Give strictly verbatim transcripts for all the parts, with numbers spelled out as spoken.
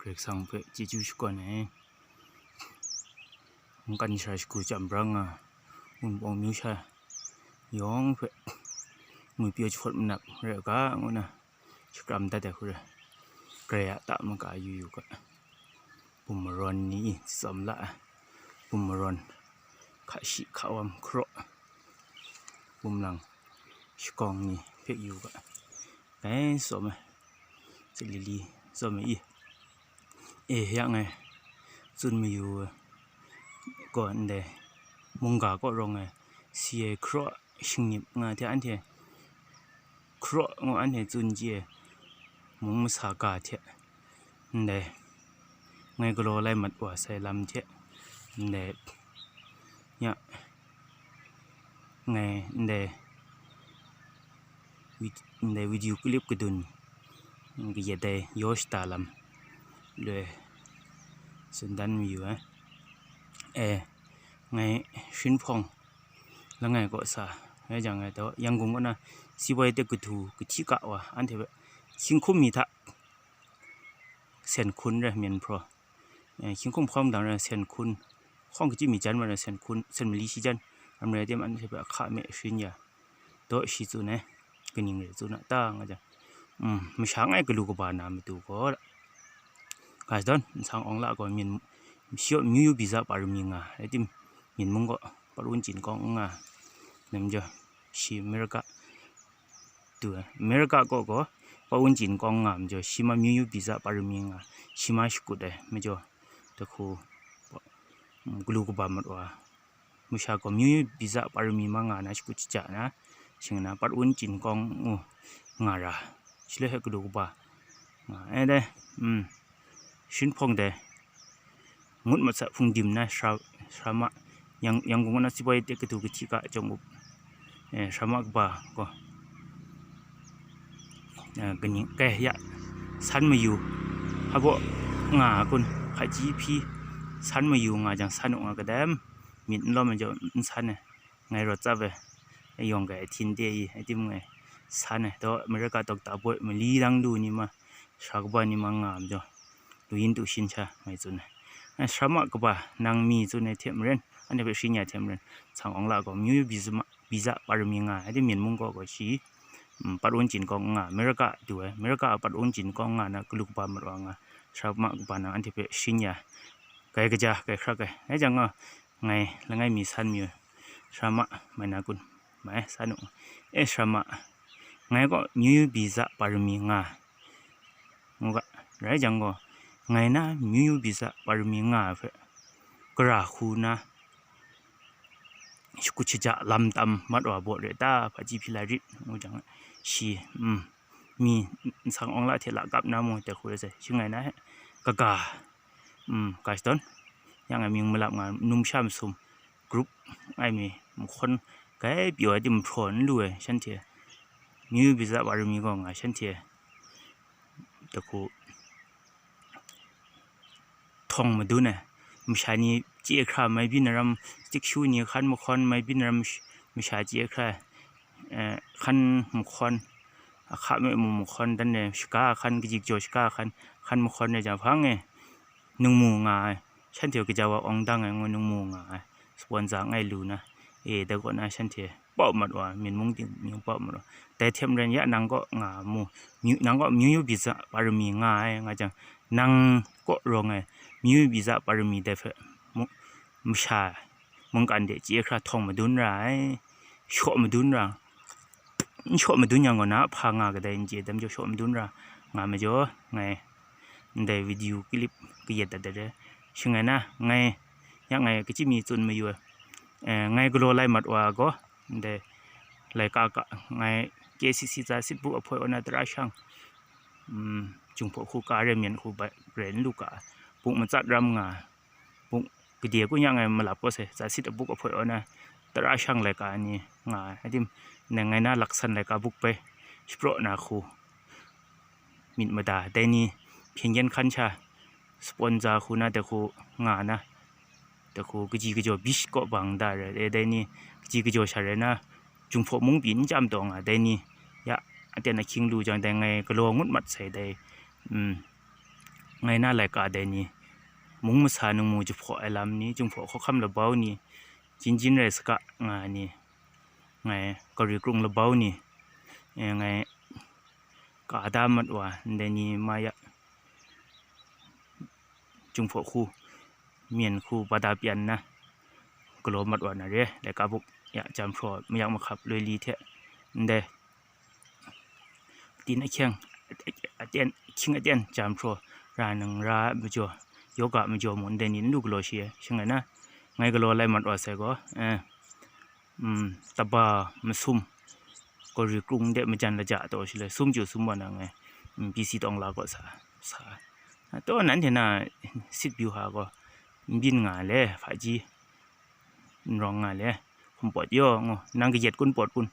Karai Kasang hpe chyeju shakawn ai. Mungkan sha shagu chyam brang nga, Wunpawng amyu sha yawng hpe ngwipyaw jahpawt manap rai u ga, ngu na shakram dat ai hku rai, Karai a ta maga yu yu ga, bum marawn ni i tsawm la ai, bum marawn hka shi hka wam hkaraw, bum lang shakawng ni hpe yu ga, dai tsawm ai, tsit lili tsawm ai i, e, ya ngai tsun mayu gaw ndai mungga kaw rawng ai si ai hkaraw shingnip nga hte anhte hkaraw ngu anhte tsun chye ai mung masa ga hte ndai ngai galaw lai mat wa sai lam hte ndai ya ngai ndai vid-, ndai video clip kadun kayat ai yaw shata lam loi tsun dan mayu ai. E, ngai Shinhpawng langai kaw sa, rai jang ngai taw Yangon kaw na sipoi te kahtu kahti ka wa anhte hpe hkying hkum mi hta sen hkun rai myen hpraw, eh, hkying hkum hkawm dang rai sen hkun, hkawng kachyi mi jan wa rai sen hkun, sen mali shi jan, ram rai tim anhte hpe ahka me sharin ya, daw shi tsun ai, kaning rai tsun a ta nga jang, um, masha ngai galu kaba na matu gaw, ga shadawn nsang awng la gaw myen, shi yaw myu yu biza parami nga, rai tim, myen mung gaw parun chyin kawng n nga, nem jaw, shi America tu ai. America kaw gaw parun chyin kawng nga majaw, shi ma myu yu biza parami nga, shi ma shakut ai majaw, dahku, mm, galu kaba mat wa, masha gaw myu yu biza parami ma nga na shakut shaja na, shing na parun chyin kawng ngu nga ra, shaloi hpe galu kaba nga ai dai, mm, Shinhpawng dai, ngut mat sa hpung dim na sara, sara ma, Yang, Yangon na sipoi te kahtu kahti ka jawng up, eh, sara ma kaba gaw, eh, kaning, kai ya, san mayu, hpa baw nga kun, hpaji hpyi, san mayu nga jang san u nga kadam, myit n lawm ai jaw n san ai, ngai rawt tsap ai, ayawng kai ahtin te i, ai tim ngai san ai, daw America dokta boi mali dang lu ni ma, sara kaba ni ma nga ai majaw, lu yin tu shin sha ngai tsun ai. Ai, sara ma kaba nang mi tsun ai hte maren, anhte hpe sharin ya hte maren, nsang awng la gaw myu yu biza, biza parami nga ai, rai tim myen mung kaw gaw shi, mm, parun chyin kawng nga, America du ai, America a parun chyin kawng nga na galu kaba mat wa nga, sara ma kaba nang anhte hpe sharin ya, kai kaja, kai hkrak ai, rai jang gaw, ngai langai mi san mayu, sara ma mai na kun, mai san u, e sara ma, ngai gaw myu yu biza parami nga, ngu ga, rai jang gaw, ngai na myu yu biza parami nga ai hpe, gara hku na, shakut shaja lam tam mat wa baw re ta, hpaji hpyi la rit, ngu jang, shi, mm, mi nsang awng la hte la kap na mu, dai hku rai sai, shi ngai na he, kaga, mm, ga shadawn, ya ngai mying malap nga, numsha masum, group ai mi, mahkawn, kai pyaw ai tim hpraw n lu ai, shanhte, myu yu biza parami gaw nga, shanhte, dahku, htawng madun ai, masha ni chye hkra, mai byin ai ram, stick shoe ni hkan mahkawn, mai byin ai ram sh-, masha chye hkra, eh, hkan mahkawn, ahka me mu mahkawn dan ai, shaga hkan, kaji kajaw shaga hkan, hkan mahkawn ai jang hpang e, ningmu nga ai, shanhte gaja wa awng dang ai ngu ningmu nga ai, sponsor ngai lu na, e, dai kaw na shanhte pau mat wa, myen mung ting mung pau mat wa, dai hte maren ya nang kaw nga mu, myu, nang kaw myu yu biza parami nga ai nga jang, nang kaw rawng ai myu yu biza parami dai hpe mu-, masha mungkan de chye hkra htawng madun ra ai, shaw madun ra, n shaw madun yang gaw na hpa nga kadai n chye, dai majaw shaw madun ra nga majaw, ngai ndai video clip kayat dat dat ai, shing ai na, ngai, ya ngai kachyi mi tsun mayu ai, eh, ngai galaw lai mat wa gaw, ndai laika ka, ngai K C C tsa sit buk ahpoi aw na tara shang, mm, Jinghpaw hku ka re, myen hku bai rai n lu ka, buk matsat ram nga, buk gade kun ya ngai malap kaw sai, tsa sit abuk ahpoi aw na tara shang laika ni nga ai, adim, ngai na laksan laika buk bai shapraw na hku, myit mada, dai ni hpyen yen hkan sha, sponsor hku na dai hku nga na, dai hku kaji kajaw bish kaw bang da rai, dai, dai ni kaji kajaw sha rai na, Jinghpaw mung pyi n chyam taw nga, dai ni ya aten ahkying lu jang, dai ngai galaw ngut mat sai dai, mm, ngai na laika dai ni, mung masa ningmu jahpaw ai lam ni, Jinghpaw Hkawhkam Labau ni, Jingjin Rai Saga nga ai ni, ngai Kauri Krung Labau ni, eh, ngai ka da mat wa ndai ni ma ya, Jinghpaw hku, Myen hku, bada pyan na, galaw mat wa na re, laika bup ya jam hpraw, mayak mahkap loi li hte, ndai, tin ahkyeng, aten, ahkying aten jam hpraw, ra nang ra ai majaw, yoga majaw mung ndai ni n lu galaw shi ai, shing ai na, ngai galaw lai mat wa sai gaw, eh, mm, taba masum, Kauri Krung de majan laja taw shaloi, sum chyu sum wa na ngai, mm, B C Tawngla kaw sa, sa. Taw nanhte na sit byu ha gaw, n byin nga le, hpaji n rawng nga le, hkum pawt yaw ngu, nang kayat kun pawt kun,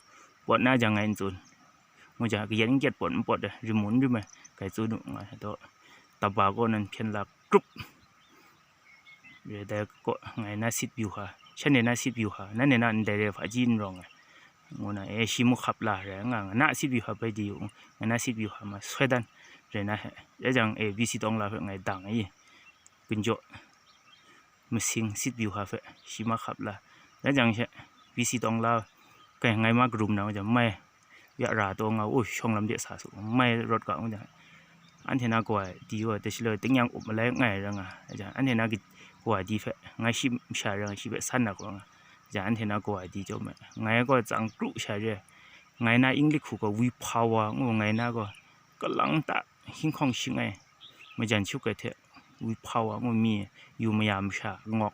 pawt na jang ngai n tsun, ngu jang, kayat n kyat pawt n pawt, rim mun rim ai, kai tsun u nga, taw, taba gaw nan hpyen la grup. Re dai kaw, ngai na sit byu ha, shanhte na sit byu ha, nanhte na ndai re hpaji n rawng ai, ngu na, e, shi mu hkap la rai nga, nga na sit byu ha bai di yu, nga na sit byu ha ma soi dan, re na he, rai jang, e, B C Tawngla hpe ngai dang ai, gunjaw masing sit byu ha hpe, shi ma hkap la, rai jang she, B C Tawngla, kai ngai ma karum na, ngu jang, mai, ya ra taw nga, u, shawng lam de sa su, mai rawt ga, ngu jang, anhte na kawa di gaw, dai shaloi tingnyang up malai ngai ra nga, jang, anhte na kawa di hpe, ngai shi masha ra nga, shi hpe san na kaw nga, jang, anhte na kawa di chyawm ai, ngai gaw tsang kru sha re, ngai na English hku gaw, we power ngu, ngai na gaw, kalang ta, hkinghkawng shing ai, majan shuk ai hte, we power ngu mi, yu maya masha, ngawk,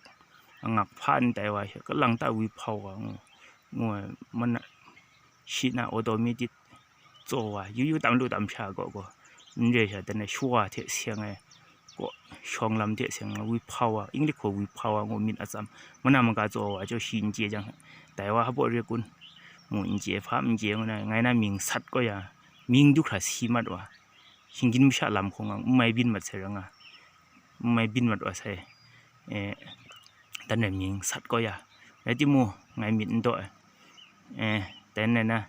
angak hpa n tai wa she, kalang ta we power ngu, ngu ai, mana, shi na automatic tsaw wa, yu yu tam lu tam sha gaw gaw, n re sha, dan ai shawa hte seng ai, gaw, shawng lam hte seng ai, we power, English hku we power ngu myit atsam, mana maka tsaw wa, jaw shi n chye jang, dai wa hpa re kun, mu n chye, hpa n chye, ngu na, ngai na mying sat gaw ya, mying du hkra si mat wa, shinggyim masha lam hkawng a, n mai byin mat sai ra nga, n mai byin mat wa sai, eh, dan ai mying sat gaw ya, rai timung, ngai myit n daw ai, eh, dan ai na,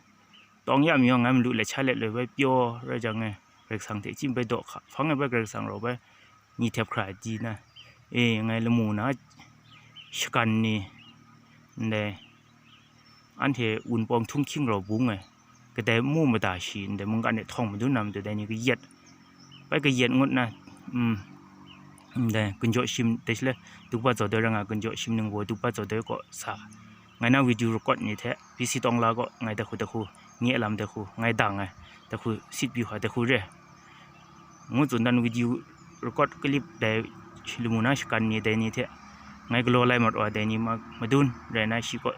tawng ya mi yawng ngai malu let sha let loi bai pyaw rai jang e, Karai Kasang hte chyim bai daw hka, hpang e bai Karai Kasang rau bai, ni htep hkra di na, e, ngai lamu na shagan ni, ndai, anhte wunpawng htunghking rau bung ai, kadai nmu mada shi ndai mungkan e htawng madun na matu dai ni kayat, bai kayat ngut na, mm, ndai, gunjaw shim, dai shaloi, Dukba Zawdoi ra nga, gunjaw shim ningbaw Dukba Zawdoi kaw sa, ngai na video record ni hte, B C Tawngla kaw, ngai dai hku, dai hku, nye lam dai hku, ngai dang ai, dai hku, sit byu ha, dai hku re. Ngu tsun dan video record clip dai shi lamu na shagan ni dai ni hte, ngai galaw lai mat wa dai ni ma-, madun rai na shi kaw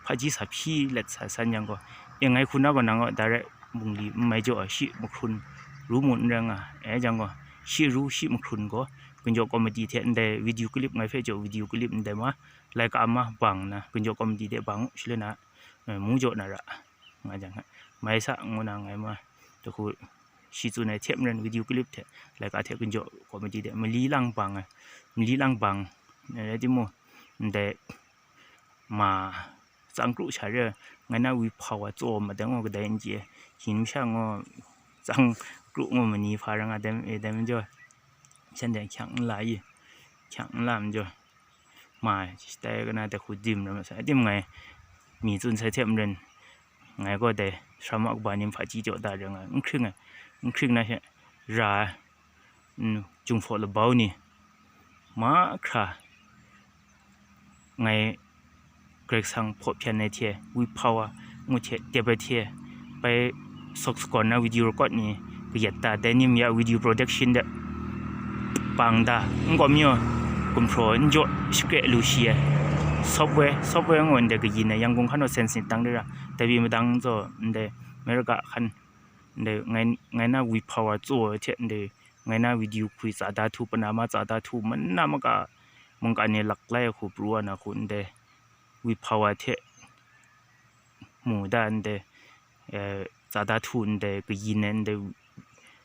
hpaji sa hpyi let sa san yang gaw, e ngai hku na gaw nang gaw direct bungli n mai jaw ai shi mahkrun ru mu n rai nga, e jang gaw shi ru shi mahkrun gaw gunjaw comedy hte ndai video clip ngai hpe jaw video clip ndai ma, laika ma bang na gunjaw comedy de bang u shaloi na, e, mu jaw na ra. Nga jang, mai sa ngu na ngai ma, dai hku, shi tsun ai hte maren video clip hte, laika hte gunjaw comedy de, mali lang bang ai, mali lang bang, rai timung, ndai, ma, tsang kru sha re, ngai na we power tsaw ma dang gaw kadai n chye, hkin masha gaw, tsang kru gaw mani hpa ra nga dai, e, dai majaw, shanhte hkyang n la i, hkyang n la majaw, ma, shi tai kana dai hku dim ram sai, dim ngai, mi tsun sai hte maren, ngai gaw dai sara ma kaba ni hpaji jaw da rai nga, n hkring ai, n hkring na she, ra ai, mm, Jinghpaw Labau ni, mahkra, ngai Karai Kasang hpaw hpyan ai hte, we power ngu hte, dep ai hte, bai sawk sakawn na video record ni kayat da, dai ni ma ya video production de bang da, n gaw mi, gumhpraw n jaw shakre lu shi ai, software, software ngu ndai kayin ai, Yangon hkan gaw sense ni tang de ra, dai pyi madang zaw ndai, America hkan ndai, ngai, ngai na we power tsaw ai hte ndai, ngai na video hku tsa da htu, panama tsa da htu, mana maka mungkan ni lak lai ai hku pru wa na hku ndai, we power hte mu da ndai, eh, tsa da htu ndai, kayin ai ndai,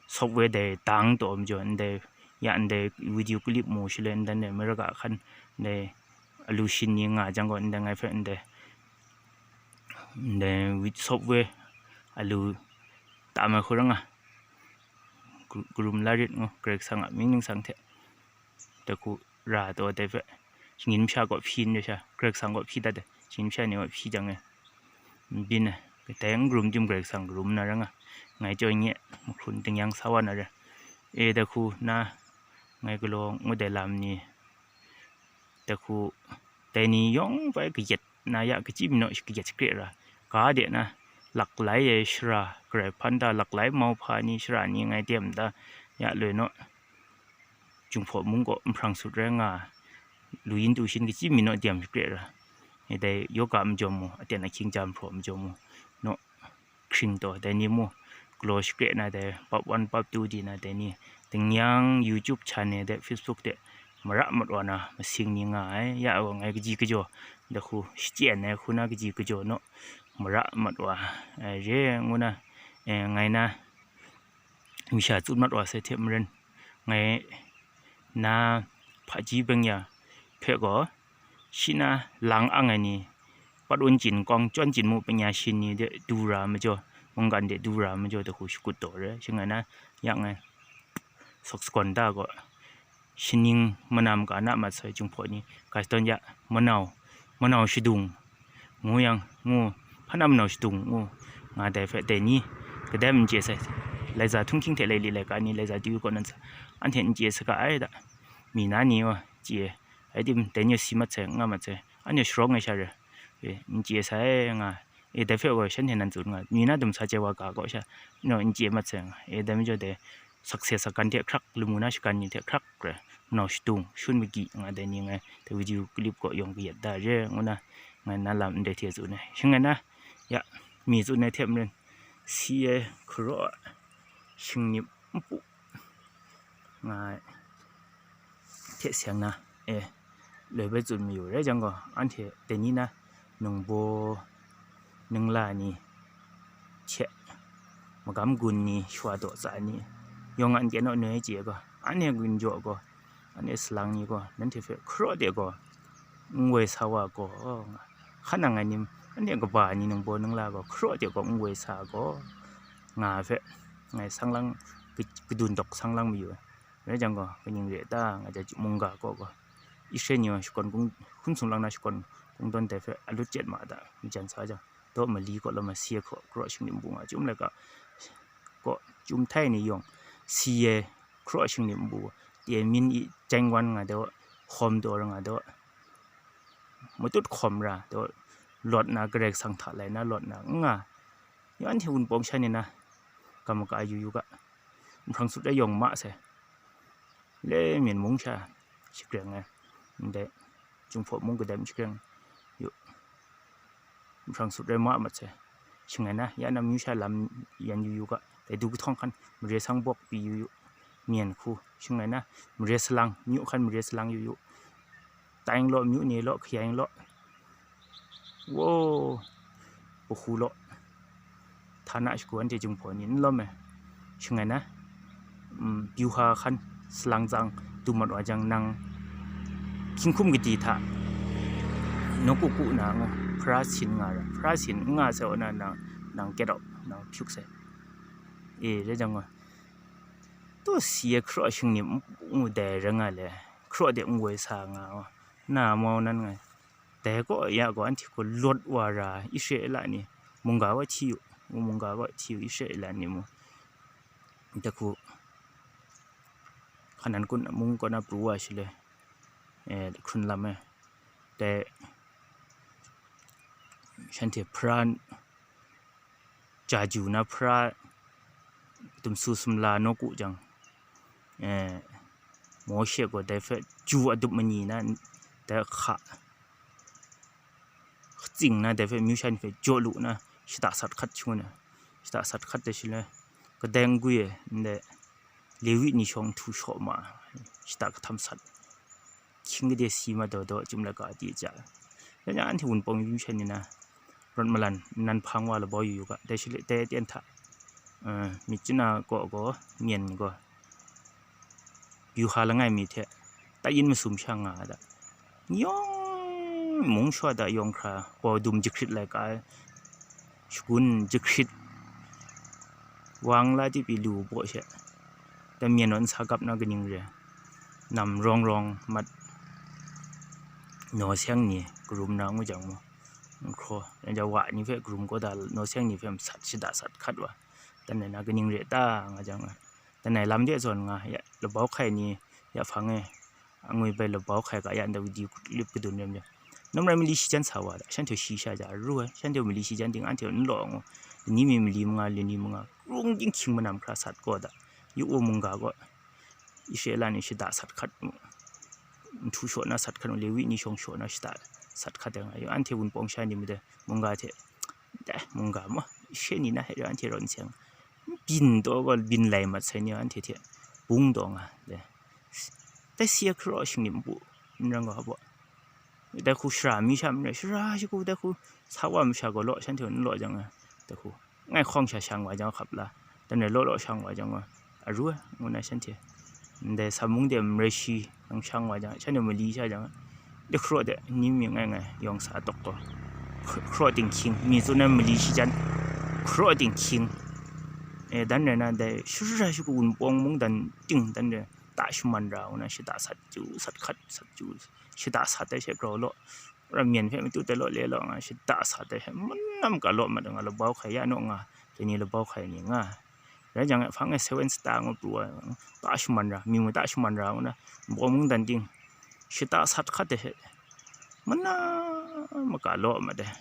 software dai dang taw majaw ndai, ya ndai video clip mu shaloi ndai, ndai America hkan ndai, alu shin ni nga jang gaw ndai ngai hpe ndai, ndai with software alu tam ai hku ra nga, gru- karum la rit ngu, Karai Kasang a mying ningsang hte. Dai hku ra taw dai hpe, shinggyim masha kaw hpyi n re sha, Karai Kasang kaw hpyi dat ai, shinggyim masha ni kaw hpyi jang e, n byin ai, kadai n karum tim Karai Kasang karum na ra nga, ngai chyoi nye, mahkrun tingnyang sa wa na re, e, dai hku na, ngai galaw ngut ai lam ni, dai hku, dai ni yawng bai kayat na ya, kachyi mi naw kayat shakre ra, ga de na, laklai ai shara, Karai hpan da laklai mauhpa ni, shara ni ngai dem da, ya loi naw, Jinghpaw mung kaw nhprang sut rai nga, lu yin tu shin kachyi mi naw dem shakre ra, e, dai yoga majaw mu, aten ahkying ja mahpraw majaw mu, naw hkring taw, dai ni mu, galaw shakre na dai, pap wan pap tu di na dai ni, tingnyang YouTube channel de, Facebook de, mara mat wa na masing ni nga ai, ya gaw ngai kaji kajaw, dai hku shachyen ai hku na kaji kajaw naw, mara mat wa ai re ngu na, e, ngai na, masha tsun mat wa sai hte maren, ngai na hpaji byeng-ya hpe gaw, shi na lang ang ai ni, pat un chin kawng chyawn chin mu byeng-ya shin ni de du ra majaw, mungkan de du ra majaw dai hku shakut taw re, shing ai na, yang ai, sawk sagawn da gaw, shaning manam ka na mat sai Jinghpaw ni, ga shadawn ya, manau, manau shadung, ngu yang, ngu, hpa na manau shadung, ngu, nga dai hpe dai ni, kadai n chye sai, laiza htunghkying hte laili laika ni, laiza diyu kaw nan sa, anhte n chye saga ai da, mi na ni wa chye, ai tim dai ni si mat sai, nga mat sai, anhte sharawng ai sha re, e, n chye sai, nga, e, dai hpe gaw shanhte nan tsun nga, mi na dum sa chye wa ga kaw sha, no, n chye mat sai, nga, e, dai majaw dai, sakse sagan hte hkrak, lamu na shagan ni hte hkrak rai, manau shadung, shun magyi nga dai ni ngai, dai video clip kaw yawng kayat da re, ngu na, ngai na lam ndai hte tsun ai. Shing ai na, ya, mi tsun ai hte maren, si ai hkaraw a shingnip npu nga ai hte seng na, e, loi bai tsun mayu rai jang gaw, anhte dai ni na, ningbaw, ningla ni hte, magam gun ni, shawa daw tsa ni, yawng a n kyen naw noi chye gaw, anhte gun jaw gaw, anhte salang ni gaw, nanhte hpe hkaraw de gaw, n woi sa wa gaw, nga, hkan nang ai ni, anhte kaba ni, ningbaw ningla gaw, hkaraw de gaw, n woi sa gaw, nga hpe, ngai sang lang, ka- kadun dawk sang lang mayu ai. Rai jang gaw, kaning re ta, nga jang mungga kaw gaw, Israel ni gaw shakawn kung, hkum sung lang na shakawn kungdawn dai hpe alut chyet ma da, majan sa jang, daw mali kaw lama si ai hkaraw, hkaraw shingnip npu nga, chyum laika kaw, chyum htai ni yawng, si ai hkaraw shingnip npu, tiemin i jeng wan nga daw, hawm daw ra nga daw, matut hkawm ra daw, lawt na, Karai Kasang hta lai na lawt na, n nga, yawng anhte wunpawng shan ni na, ga maka yu yu ga, nhprang sut ai yawng ma sai, le myen mung sha shagreng ai, ndai, Jinghpaw mung kadai shagreng yu, nhprang sut rai ma mat sai, shing ai na, ya na myu sha lam yan yu yu ga, dai du kahtawng hkan mare sang bawk pyi yu yu, myen hku, shing ai na, mare salang, myu hkan mare salang yu yu, tai law, myu ni law, hkayai law, wo, pahu law, htana shagu anhte Jinghpaw ni n lawm ai, shing ai na, mm, byuha hkan salang tsang du mat wa jang, nang hkying hkum gadi hta nawku ku na ngu, hpara sin nga ra, hpara sin n nga sai wa na, nang, nang get out, nang hpyuk sai, e, rai jang gaw, taw si ai hkaraw shingnip npu dai rai nga le, hkaraw de n woi sa nga wa, na mau nan ngai, dai kaw ya gaw, anhte gaw lawt wa ra, Israela ni, mungga kaw hti yu, mungga kaw hti yu, Israela ni mu, dai hku, Hkanan kun mung kaw na pru wa shaloi, e, hkrun lam e, dai shanhte hpara, jaju na hpara, dumsu sumla nawku jang, e, Mawshe gaw dai hpe ju adup mani na, dai hka, htsing na, dai hpe myu sha ni hpe jaw lu na, shata sat hkat shangun ai, shata sat hkat dai shaloi, kadai n gwi ai, ndai Lewi ni shawng nhtu shaw ma ai, shata kahtam sat, hkying gade si ma daw daw, chyum laika di ja ai. Dai na anhte wunpawng yu sha ni na, rawt malan nnan hpang wa labau yu yu ga, dai shaloi dai aten hta, eh, myit chuna kaw gaw, myen gaw, byuha langai mi hte, tayin masum sha nga ai da. Yawng mung shawa da yawng hkra, baw dum jahkrit laika ai, shagun jahkrit, wang la di pyi lu baw she, Damyen naw nsa gap na kaning re, nam rawng rawng mat, naw seng ni karum na ngu jang mu, n hkraw, yan ja wa ni hpe karum kau da, naw seng ni hpe masat shada sat hkat wa, dan na kaning re ta nga jang, dan ai lam de zawn nga, ya, labau hkai ni, ya hpang e, angwi bai labau hkai ga ya, nda wudi lip kadun rem jang, nam rai mali shi jan sa wa da, shanhte shi sha ja ru ai, shanhte mali shi jan ting anhte n law ngu, lani mi mali manga, lani manga, krung dinghkying manam hkra sat kaw da, yu u mungga gaw, Israela ni shada sat hkat mu, nhtu shaw na sat hkat mu, Lewi ni shawng shaw na shada sat hkat ai nga, yu anhte wunpawng sha ni made mungga hte, dai mungga ma, Israel ni na hte rau anhte rawn seng, byin taw gaw byin lai mat sai ni anhte hte bung taw nga, dai, dai si hkra shingnim bu, n rang ga hpa, dai hku shara mi sha n rai, shara shagu dai hku sa wa masha gaw law, shanhte n law jang, dai hku ngai hkawng sha shang wa jang hkap la, dan rai law law shang wa jang wa, aru ai, ngu na shanhte, ndai sa mung de marai shi nang shang wa jang, shanhte mali sha jang, de hkraw de, ni mi ngai ngai yawng sa tok gaw, hkraw dinghkying, mi tsun ai mali shi jan, hkraw dinghkying, e, dan rai na, dai shara shagu wunpawng mungdan ting dan rai, ta shaman ra ngu na, shada sat chyu, sat hkat, sat chyu, shada sat ai she grau law, ramyen hpe matut ai law le law nga, shada sat ai she manam ga law mat nga, labau hkai ya naw nga, dai ni labau hkai ni nga, rai jang, hpang e seven star ngu pru ai, ta shaman ra, mi mu ta shaman ra ngu na, wunpawng mungdan ting, shada sat hkat ai she, manam ga law mat ai,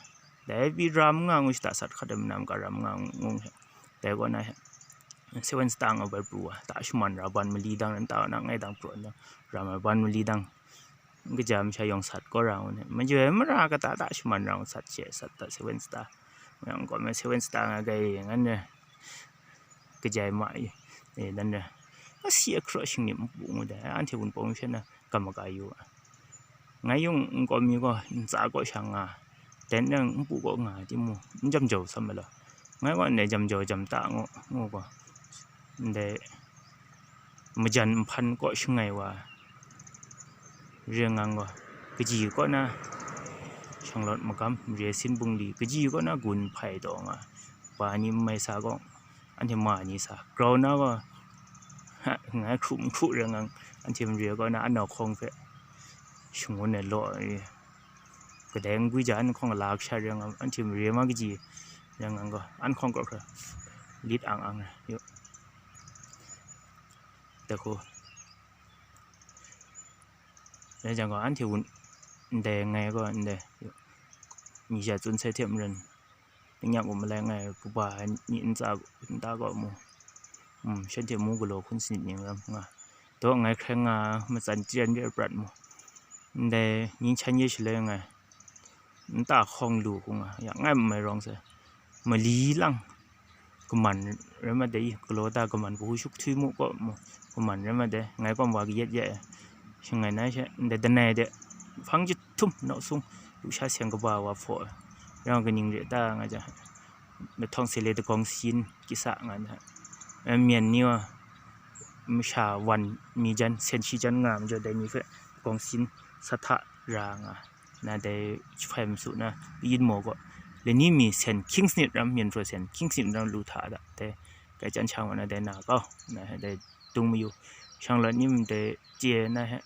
dai pyi ram nga ngu, shada sat hkat ai manam ga ram nga ngu he, dai kaw na he, seven star nga bai pru ai, ta shaman ra, ban mali dang, nta na ngai dang pru ai, ram ai ban mali dang, n kaja masha yawng sat kaw ra ngu, majaw ai mara kata ta shaman ra ngu, sat she sat ta seven star, yang gaw me seven star nga gai ngan ne, kaja ai ma i, e, dan ne, asi hkra shingnim bu ngu dai, anhte wunpawng she na, kam maga yu ai. Ngai yung nkau mi gaw ntsa kaw sha nga, ten nang npu kaw nga timung, n jam jau sam ai law, ngai gaw ndai jam jau jam ta ngu, ngu gaw, ndai majan nhpan kaw shangai wa, re ngang gaw, kaji kaw na shanglawt magam, re sin bungli, kaji kaw na gun hpai taw nga, pa ni n mai sa gaw, anhte ma ni sa, grau na gaw, ha, ngai hkru n hkru rai ngang, anhte mare kaw na anau hkawng hpe shangun ai law, e, kadai n gwi ja, an hkawng la kasha rai ngang, anhte mare ma kaji rai ngang gaw, an hkawng kaw hkra lit ang ang rai yu, dai hku, rai jang gaw, anhte wun ndai ngai gaw, ndai yu, mi sha tsun sai hte maren, n-yak u malai ngai, kaba ni ntsa, nta gaw mu, mm, shanhte mu galaw hkun sanit ning ram nga, daw ngai hkrai nga, matsan chyen re prat mu, ndai ning chan ye shaloi ngai, nta hkawng lu hku nga, ya ngai mai rawng sai, mali lang, kaman rai mat dai, galaw ta kaman, kahu shuk htwi mu kaw mu, kaman rai mat dai, ngai kaw wa kayat ya e, shangai na she, ndai danai de, hpang jahtum naw sung, lusha seng kaba wa hpaw ai, rau kaning re ta nga jang, mahtawng se le dagawng sin kisa nga na, myen ni wa, masha wan mi jan, sen shi jan nga majaw, dai ni hpe dagawng sin sa hta ra nga, na dai jahpai masu na, yin maw gaw, lani mi sen hkying sanit ram, myen hpraw sen hkying sanit ram lu hta da, dai kai chyan shang wa na, dai na kau, na he dai dung mayu, shanglawt ni ndai chye na he,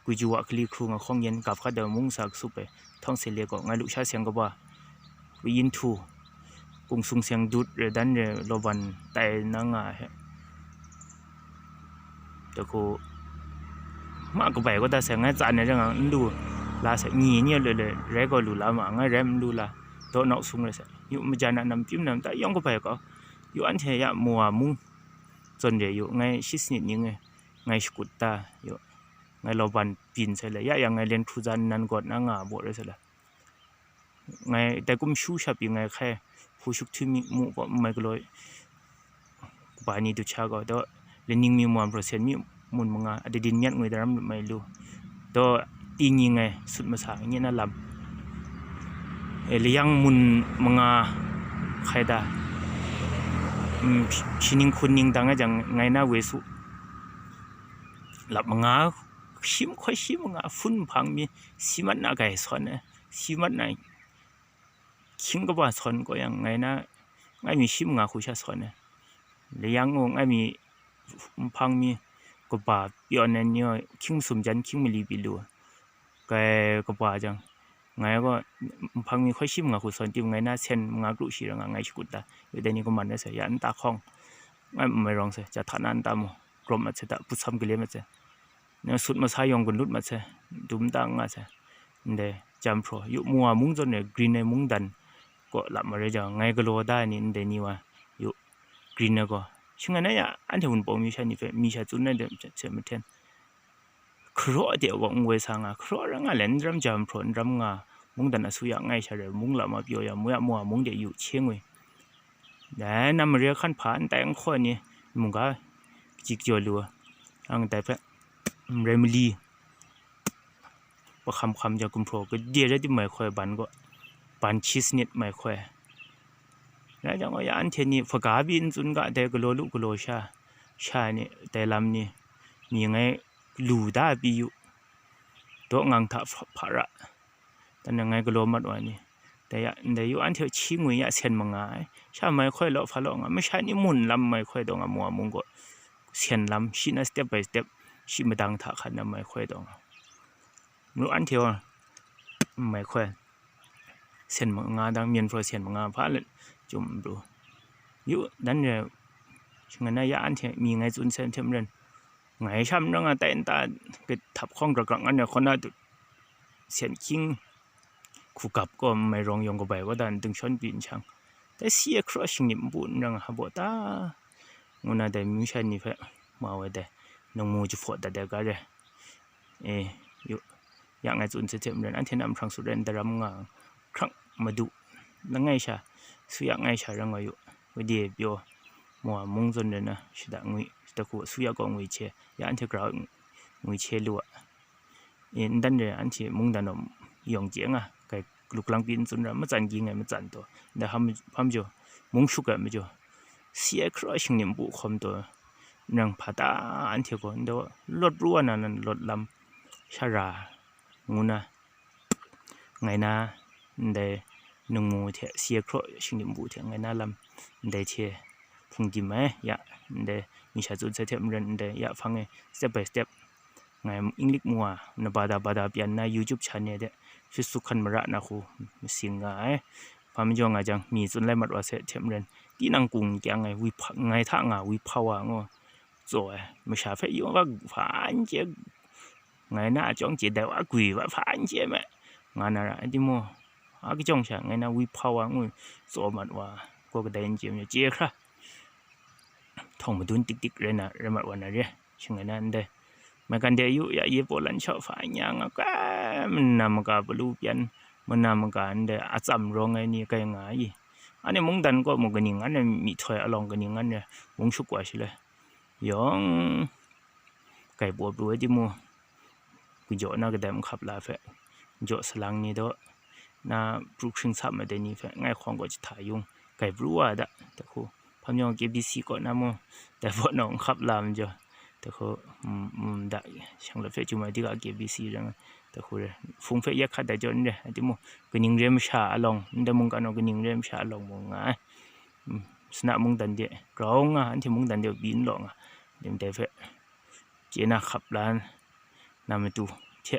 gwi ju wa hkali hkru nga hkawng yen gap hkat ai mung sa kasup ai, htawng se le gaw, ngai lusha seng kaba, yin htu, kung sung seng dut re dan re, lawban tai na nga he, dai hku, ma kabai kaw da sai, ngai tsan ai rai ngang, n lu la sai, ni ni loi loi rai gaw lu la ma, ngai rai n lu la, daw nau sung rai sai, yu majan a nam pyi nam ta yawng kabai kau, yu anhte ya mawa mung zawn re yu, ngai shi sanit ning e, ngai shakut ta yu, ngai lawban byin sai le, ya yang ngai len hkru za nnan gawt na nga baw rai sai le, ngai dai kum shu sha pyi ngai hkai, hpu shuk htwi mi mu gaw n mai galaw, kaba ni dut sha gaw, daw laning mi mawam hpraw sen mi mun manga, adadin myat ngwi daram lup mai lu, daw tingyi ngai sut masa ngai na lam, e, layang mun manga hkai da, mm, shi ning hkun ning dang ai jang, ngai na we su, lap manga, shi mahkoi shi manga, hpun nhpang mi si mat na gai sawn ai, si mat na hkying kaba sawn kaw yang, ngai na, ngai mi shi manga hku sha sawn ai, layang gaw ngai mi nhpang mi kaba pyawn ai ni gaw hkying masum jan hkying mali pyi lu, kai kaba jang, ngai gaw nhpang mi hkoi shi manga hku sawn tim, ngai na sen manga kru shi ra nga, ngai shakut da, yu dai ni kaman rai sai, ya nta hkawng, ngai n mai rawng sai, ja hta na nta mu, grawm mat sai, da putsam gale mat sai, na sut masa yawng gun lut mat sai, dum ta nga sai, ndai jam hpraw, yu, mua mung zawn e green ai mungdan kaw lap marai jang, ngai galaw da ai ni ndai ni wa, yu, green ai gaw, shing ai na ya, anhte Wunpawng mi sha ni hpe, mi sha tsun ai de hte mahten, hkaraw de wa n woi sa nga, hkaraw ra nga le, n ram jam hpraw, n ram nga, mungdan asu ya ngai sha rai, mung lama pyaw ya, mu ya mua mung de yu hkye ngwi. Dai na mare hkan hpa n tai n hkaw ai ni mungga kaji kjaw lu, ang dai hpe, n rai mali, pahkam hkam jang gumhpraw gade rai tim mai hkoi ban gaw, ban hti sanit mai hkoi. Rai jang gaw, ya anhte ni hpaga pyi n tsun ga, dai galaw lu galaw sha, sha ni, dai lam ni, mi ngai lu da pyi yu, daw ngang hta hpa, hpa ra, dan ngai galaw mat wa ni, dai ya, ndai yu anhte hkyi ngwi ya sen manga ai, sha mai hkoi law hpa law nga, masha ni mun lam mai hkoi taw nga, mua mung gaw sen lam, shi na step by step, shi madang hta hkan na mai hkoi taw nga, mru anhte wa mai hkoi, sen manga dang, myen hpraw sen manga hpa let, chyum pru yu, dan re, shing ai na ya anhte mi ngai tsun sai hte maren, ngai sha n rai nga, tai nta, kahtap hkawng grak grak ngan ai hkaw na dut, sen hkying hku gap gaw n mai rawng yawng kabai kaw dan ding shawn pyi n shang, dai si ai hkaraw shingnip npu n rai nga, hpa baw ta, ngu na dai myu sha ni hpe mau ai dai, nang mu jahpawt dat ai ga re, e, yu, ya ngai tsun sai hte maren, anhte na mahprang sut rai n daram nga, hkrang madu, langai sha, su ya ngai sha rai nga yu, gade pyaw, mua mung zawn rai na, shada ngwi, shada hku su ya gaw ngwi hte, ya anhte grau ngwi hte lu a, e, n dan re, anhte mungdan awng yawng chye nga, kai luk lang pyi n tsun ra, matsan ging ai matsan taw, ndai hpa majaw, mung shuk ai majaw, si ai hkaraw shingnip npu hkawm taw, nang hpa ta anhte gaw, ndai lawt pru wa na nan lawt lam, sha ra, ngu na, ngai na, ndai nang mu hte si ai hkaraw shingnip npu hte ngai na lam, ndai hte hpung dim ai, ya, ndai mi sha tsun sai hte maren, ndai ya hpang e step by step, ngai English mu wa, na bada bada pyan na YouTube channel de, Facebook hkan mara na hku masing nga ai. Hpa majaw nga jang, mi tsun lai mat wa sai hte maren, tinang kung kyang ai, wi hpa, ngai hta nga wi hpa wa ngu, tsaw ai, masha hpe yawng wa hpa n chye, ngai na a chyawng chye, dai wa gwi wa hpa n chye me, nga na ra ai timung, a kajawng sha ngai na wi hpa wa ngu, tsaw mat wa, gaw kadai n chye me, chye hkra, htawng madun tik tik rai na, rai mat wa na re, shing ai na ndai. Maigan de yu ya, ye paw lan shaw hpa nya nga, kai, mana maga palu pyan, mana maga ndai atsam rawng ai ni kai nga ai. Anhte mungdan kaw mu kaning, anhte myihtoi alawng kaning, anhte mung shuk wa shaloi, yawng kai paw pru ai timung, kajaw na kadai nhkap la hpe, jaw salang ni daw, na pru hkring sap ai dai ni hpe, ngai hkawng gaw jahta yung, kai pru wa da, dai hku, hpa majaw K B C kaw na mu, dai baw naw nhkap la majaw, dai hku, mm, mm, da, shanglawt hpe chyum ai, dika K B C rai nga, dai hku re, hpung hpe ya hkat ai jaw n re, ai timung, kaning re masha alawng, ndai mungkan gaw kaning re masha alawng mung nga ai. Mm, Suna mungdan de grau nga, anhte mungdan de byin law nga, ndai hpe chye na hkap la na matu hte,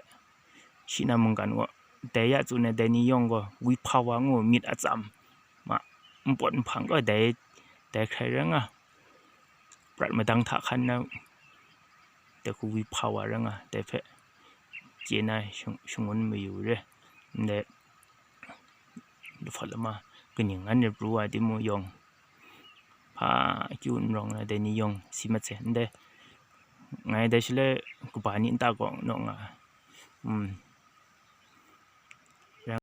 shi na mungkan gaw, dai ya tsun ai dai ni yawng gaw, wi hpa wa ngu, myit atsam ma, npawt nhpang gaw dai, dai hkrai rai nga, prat madang hta hkan na, dai hku wi hpa wa rai nga, dai hpe chye na shang-, shangun mayu re, ndai lahpawt lama kaning ngan rai pru wa timung yawng, hpa akyu n rawng na dai ni yawng si mat se, ndai ngai dai shaloi kaba ni nta kaw naw nga, mm,